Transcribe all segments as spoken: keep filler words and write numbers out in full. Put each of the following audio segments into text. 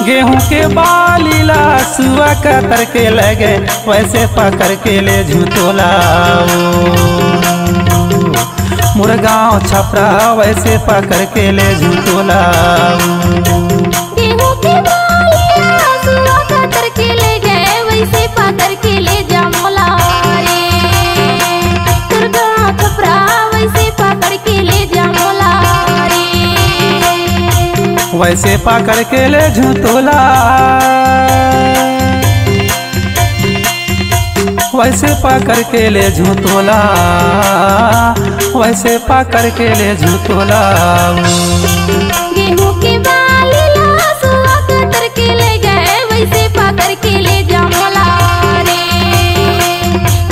गेहूं के बाली ला सुआ कतर के लगे, वैसे पकड़ के ले जहूं तोला। ओ, मोर गांव छपरा, वैसे पकड़ के ले जहूं तोला। ओ, गेहूं के बाली ला सुआ कतर के ले गे, वैसे पकड़ के ले जा मोला रे। तोर गांव छपरा, वैसे पकड़ के ले जा मोला रे। वैसे पकड़ के ले जहूं तोला, वैसे पकड़ के ले जहूं तोला, वैसे पकड़ के ले जहूं तोला। गेहूं के बाली ला सुआ कतर के ले गे, वैसे पकड़ के ले जा मोला रे।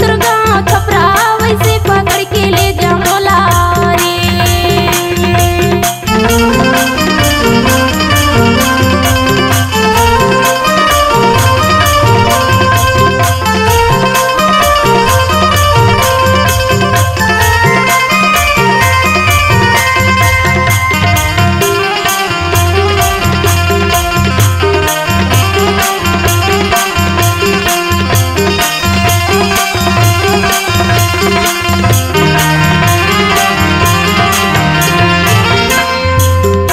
तोर गांव छपरा, वैसे पकड़ के ले जा मोला रे।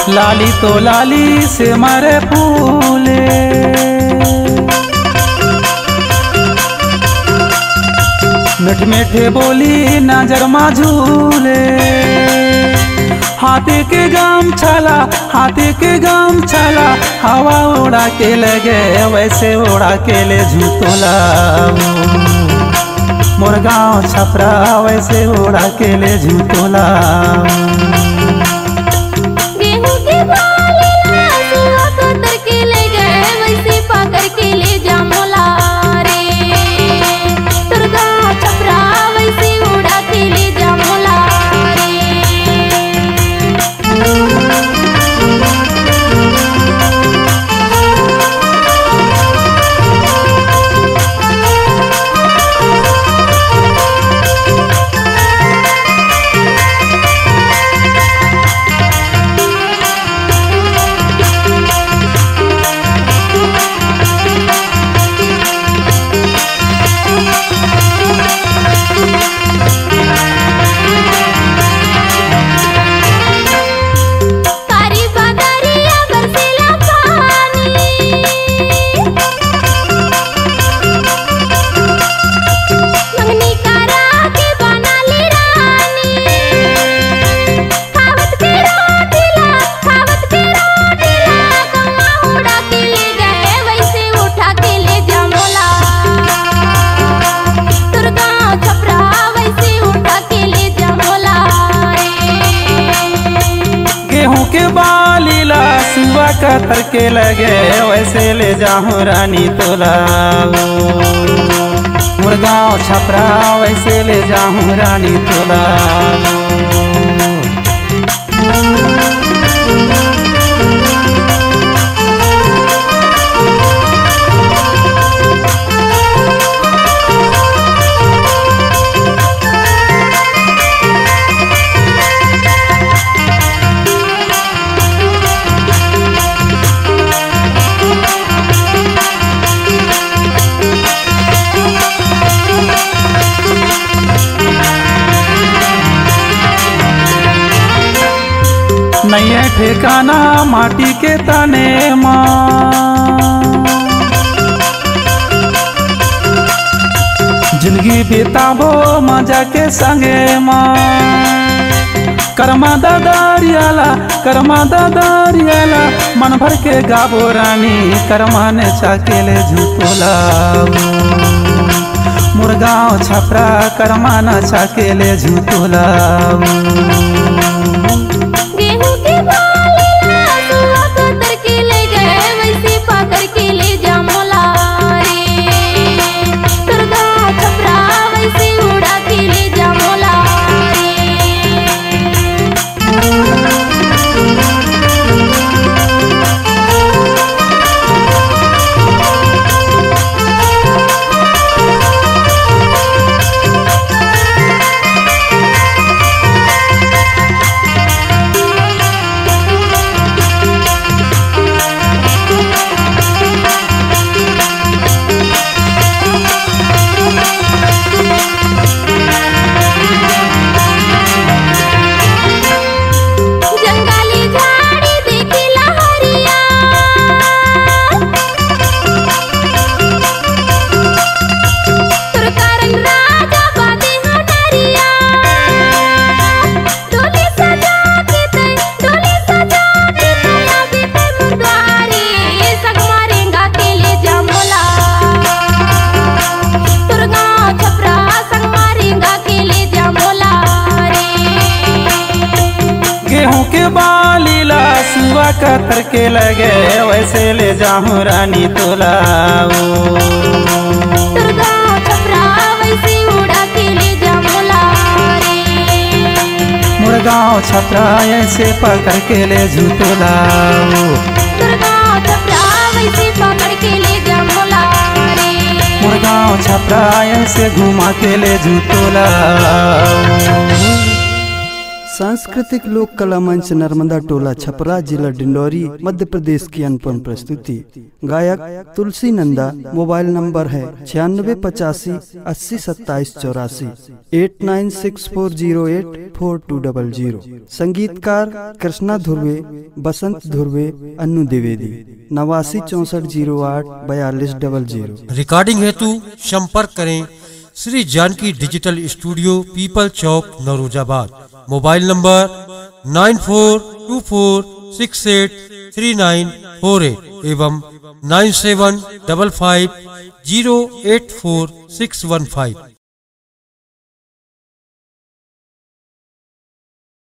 लाली तो लाली से मारे फूले, मीठ मीठे बोली नजर मा झूले। हाथी के गमछा ला, हाथी के गमछा ला, हवा उड़ा के ले गे, वैसे उड़ा के ले जहूं तोला। मोर गांव छपरा, वैसे उड़ा के ले जहूं तोला। गेहूं के बाली ला सुआ कतर के ले गे, वैसे पकड़ के ले जा मोला रे। तोर गांव छपरा, वैसे उड़ा के ले जा मोला रे। कारी बदरिया बरसेला पानी, मंगनी करा के बना ले रानी। खावत के रोटी ला, खावत के रोटी ला, कौआ उड़ा के ले गे, वैसे उठा के ले जा मोला। तोर गाँव छपरा, वैसे उठा के ले जा मोला रे। गेहूं के बाली ला सुआ कतर के लगे, वैसे ले जाहूं रानी तोला। मोर गाँव छपरा, वैसे ले जाहूं रानी तोला। नइये ठिकाना माटी के तने मा, जिंदगी बिताबो मजा के संगे मा। करमा ददरिया ला, करमा ददरिया ला, मन भर के गाबो रानी, करमा ने चाके ले जहूं तोला। मोर गाँव छपरा, करमा ने चाके ले जहूं तोला। गेहूं के बाली ला सुआ कतर के ले गे, वैसे पकड़ के ले जा मोला रे। तोर गाँव छपरा, वैसे उड़ा के ले जा मोला रे। गेहूं के बाली ला सुआ कतर के लगे, वैसे ले जाहूं रानी तोला ओ। तोर गाँव छपरा वैसे उड़ा के ले जा मोला रे। मोर गाँव छपरा ऐसे पकड़ के ले जू तोला ओ। तोर गाँव छपरा वैसे पकड़ के ले जा मोला रे। मोर गाँव छपरा ऐसे घुमा के ले जू तोला ओ। सांस्कृतिक लोक कला मंच नर्मदा टोला छपरा, जिला डिंडौरी, मध्य प्रदेश की अनुपम प्रस्तुति। गायक तुलसी नंदा। मोबाइल नंबर है छियानबे पचासी अस्सी सत्ताईस चौरासी। Eight nine six four zero eight four two double zero. संगीतकार कृष्णा ध्रुवे, बसंत ध्रुवे, अन्नू द्विवेदी। नवासी चौसठ जीरो आठ बयालीस डबल जीरो। रिकॉर्डिंग हेतु संपर्क करें Shri Janaki digital studio, Peepal Chowk, Naurozabad. Mobile number nine four two four six eight three nine four eight एवं nine seven double five zero eight four six one five.